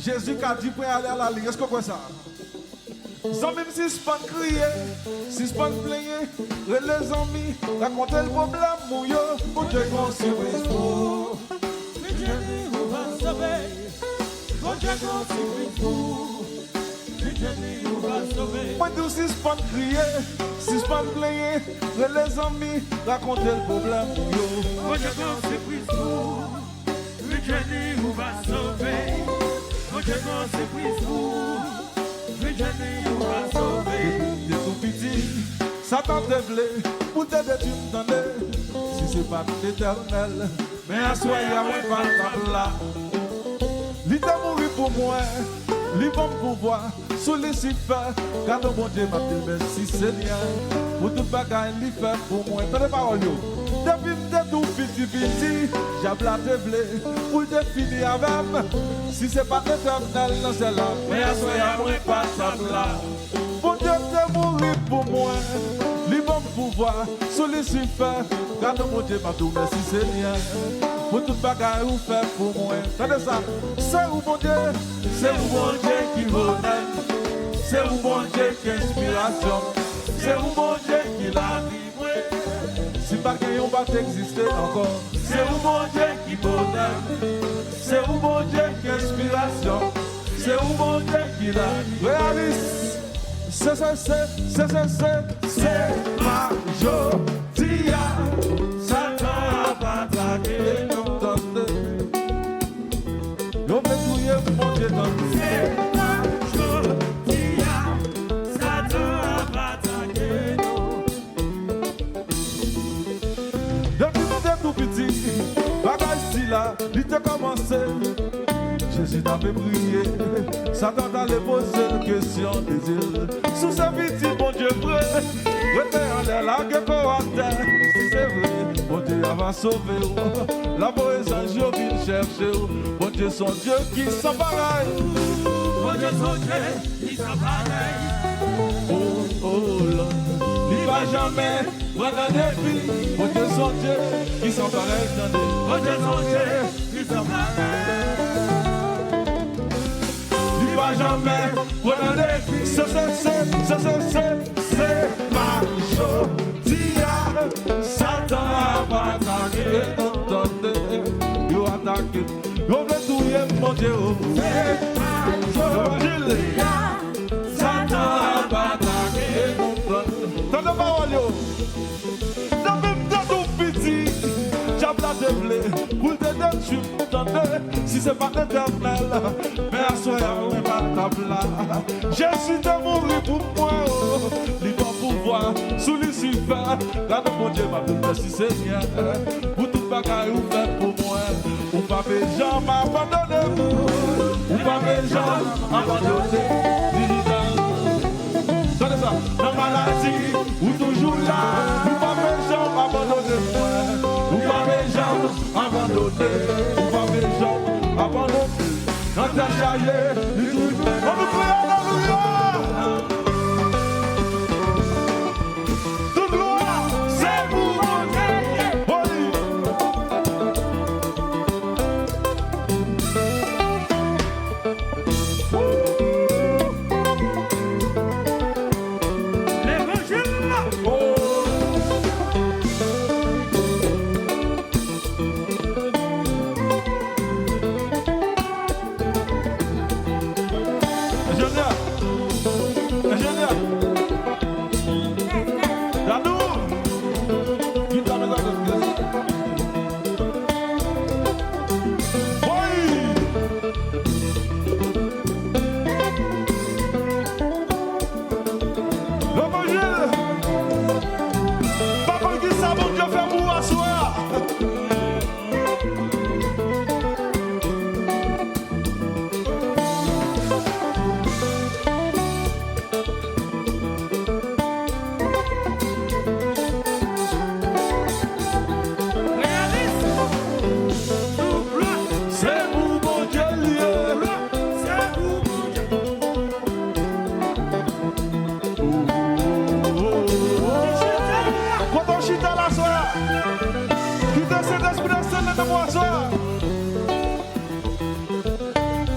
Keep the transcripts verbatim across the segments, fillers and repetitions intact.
Jezi ka di, pran ale a la liy. Èske w kwè sa? Zanmi m, sispann kriye, sispann plenyen, rele zanmi, rakonte l pwoblèm ou yo. Bondye gen yon sipriz pou ou. Vin jwenn li, ou va sove. Bondye gen yon sipriz pou ou. Vin jwenn li, ou va sove. Mwen di w, sispann kriye, sispann plenyen, rele zanmi, rakonte l pwoblèm ou yo. Bondye gen yon sipriz pou ou. Vin jwenn li, ou va sove. Bondye gen yon sipriz pou ou. Vin jwenn li, ou va sove. Depi m te tou piti, Satan te vle pou l te detwi m, tande. Si se pa t Letènèl, men aswè a mwen pa t ap la. Li te mouri pou mwen, li ban m pouvwa sou Lisifè. Gade Bondye, m ap di l mèsi, Senyè, pou tout bagay li fè pou mwen. Tande pawòl yo. Depi m te tou piti piti, dyab la te vle pou l te fini avè m. Si se pa t Letènèl nan syèl la, men aswè a mwen pa t ap la. Bondye te mouri pou mwen, li ban m pouvwa sou Lisifè. Gade Bondye, m ap di w mèsi, Senyè, pou tout bagay ou fè pou mwen. Tande sa, se ou Bondye, se ou Bondye ki bonè m, se ou Bondye ki enspirasyon m, se ou Bondye ki lavi mwen. Si m pa t genyen, ou pa t egziste ankò. Se ou Bondye ki bonè m, se ou Bondye ki enspirasyon m, se ou Bondye ki la. Reyalis, se, se, se, se, se, se, se pa jodi a Satan ap atake nou, tande. Yo vle touye m, Bondye, tande. Se pa jodi a Satan ap atake nou. Depi m te tou piti, bagay sila, li te kòmanse. Jezi t ape priye, Satan t ale poze l kesyon, li di l, si w se pitit Bondye vre, rete anlè, lage kò w atè. Si se vre, Bondye a va sove w, l a voye zanj yo vin chèche w. Bondye se yon Dye ki san parèy. Bondye se yon Dye ki san parèy. Oh, oh, Lord. Li pa janmen pran nan defi. Bondye se yon Dye ki san parèy, tande. Bondye se yon Dye ki san parèy. Li pa janmen pran nan defi. Se, se, se, se, se, se, se pa jodi a Satan ap atake nou, tande. Yo atake. Yo vle touye m, Bondye, o. Evanjil. Satan ap atake nou. Tande pawòl yo. Depi m te tou piti, dyab la te vle pou l te detwi m, tande. Si se pa t Letènèl, men aswè a mwen pa t ap la. Jezi te mouri pou mwen, o. Li ban pouvwa sou Lisifè. Gade Bondye, m ap di l mèsi, Senyè, pou tout bagay ou fè pou mwen. Ou pa pe janm abandone m. Ou pa pe janm abandone m. Tande sa. Nan maladi, ou toujou la. Ou pa pe janm abandone mwen. Ou pa pe janm abandone. Ou pa pe janm abandone. Nan tèt chaje, li toujou. Ann nou kriye alelouya! Tout glwa se pou Bondye. Wi. Levanjil la. Oh. Junior,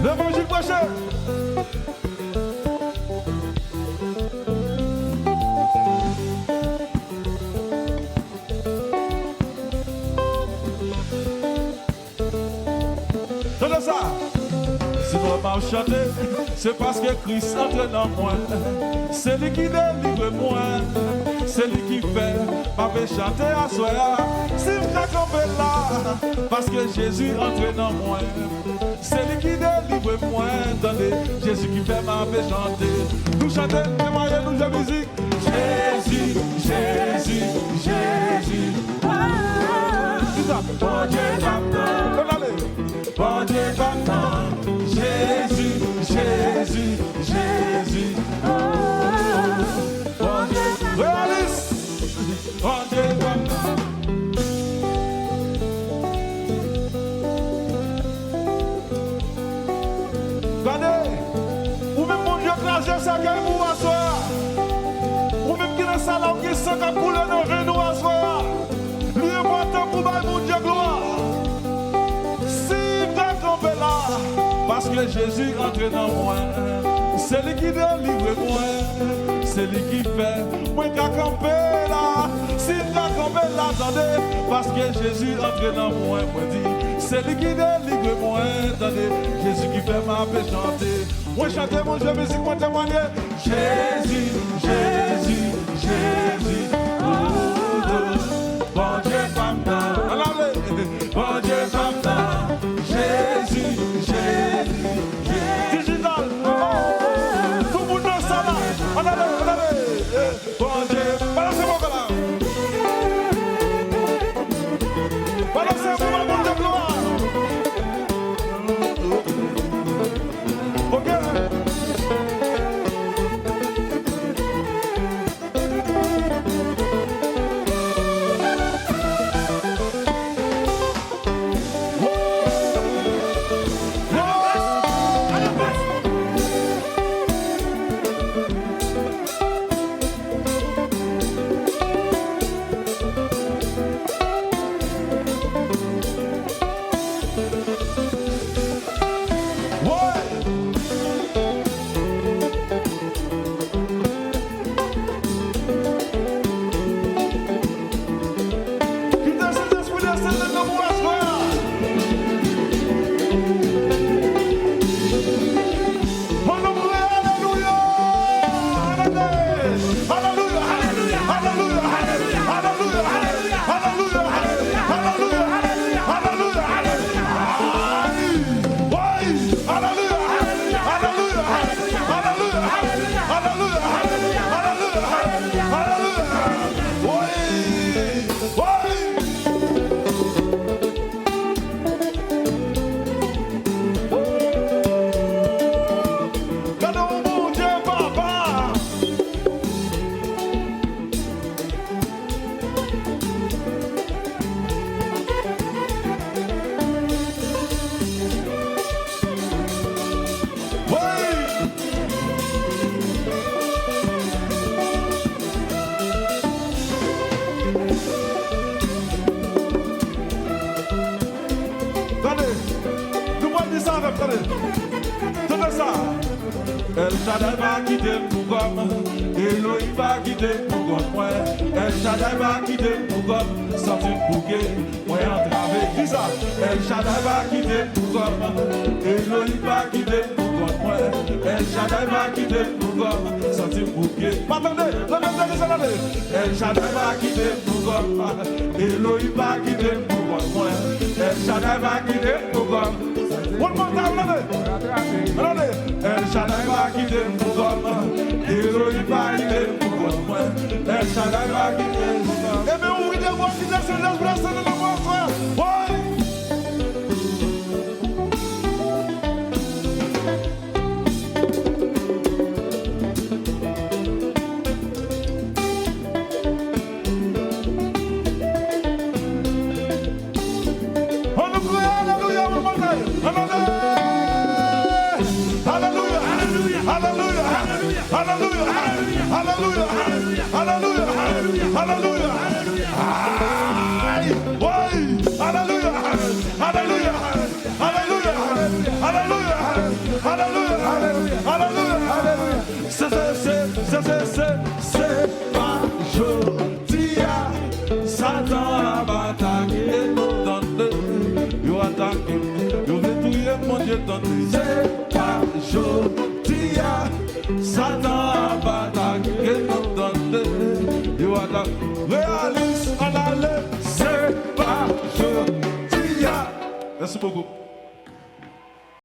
Levanjil preche. Tande sa. Si mwen m ap chante, se paske Kris antre nan mwen. Se li ki delivre mwen. Se li ki fè m ap chante aswè a. Si m ka kanpe la, paske Jezi antre nan mwen. Se li ki delivre mwen, tande, Jezi ki fè m ap chante. Nou chante, temwaye, nou jwe mizik. Jezi, Jezi, Jezi. Kisa? Bondye pa m nan. Ann ale. Bondye pa m nan. Jezi, Jezi, Jezi. Bondye. Reyalis. Bondye pa m nan. Gade, ou menm Bondye kraze sèkèy pou ou aswè a. Ou menm ki nan sal la, ou gen san k ap koule nan venn ou aswè a. Li enpòtan pou w bay Bondye glwa. Si m ka kanpe la, paske Jezi antre nan mwen. Se li ki delivre mwen. Se li ki fè mwen ka kanpe la. Si m ka kanpe la, tande, paske Jezi antre nan mwen. Mwen di, se li ki delivre mwen, tande, Jezi ki fè m ap chante. Mwen chante, mwen jwe mizik, mwen temwaye. Jezi, Jezi, Jezi, oh, Bondye pa m nan. Ann ale. Bondye pa m nan. Jezi, Jezi, Jezi. Dijital. Oh, tout moun nan sal la. Ann ale, ann ale. Eh, Bondye. Balanse vokal la. Balanse pou Bondye glwa. Ok. Kite Sentespri desann nan kòmans frè a. Ann nou kriye alelouya! Alelouya! Alelouya! Alelouya! Alelouya! Alelouya! Alelouya! Alelouya! Alelouya! Alelouya! Alelouya! Alelouya! Ay! Woy! Alelouya! Alelouya! Alelouya! Alelouya! Woy! Woy! Gade yon Bondye papa! Woy! Tande, nou pral di sa avè m, tande. Tande sa. El Shaddai pa kite m pou kò m, Elohim pa kite m pou kont mwen. El Shaddai pa kite m pou kò m, santi m bouke, mwen antrave. Di sa. El Shaddai pa kite m pou kò m, Elohim pa kite m pou kont mwen. El Shaddai pa kite m pou kò m, santi m bouke. Pa tande, leve tande sa tande. El Shaddai pa kite m pou kò m, Elohim pa kite m pou kont mwen. El Shaddai pa kite m pou kò m. One more time, ann ale. Ann ale. El Shaddai pa kite m pou kò m, Elohim pa kite m pou kont mwen. El Shaddai pa kite m pou kò m. Ebyen, ou kite bò, kite Sentespri a, Sentespri a, Sentespri a. Woy! Ann nou kriye alelouya pou Bondye. Ann ale. Alelouya. Alelouya. Ay! Se, se, se pa jodi a. Satan ap atake nou, tande. Yo atake m, yo vle touye m, Bondye, tande. Se pa jodi a. Satan ap atake nou, tande. Yo atake. Reyalis, ann ale. Se pa jodi a. Mèsi bokou.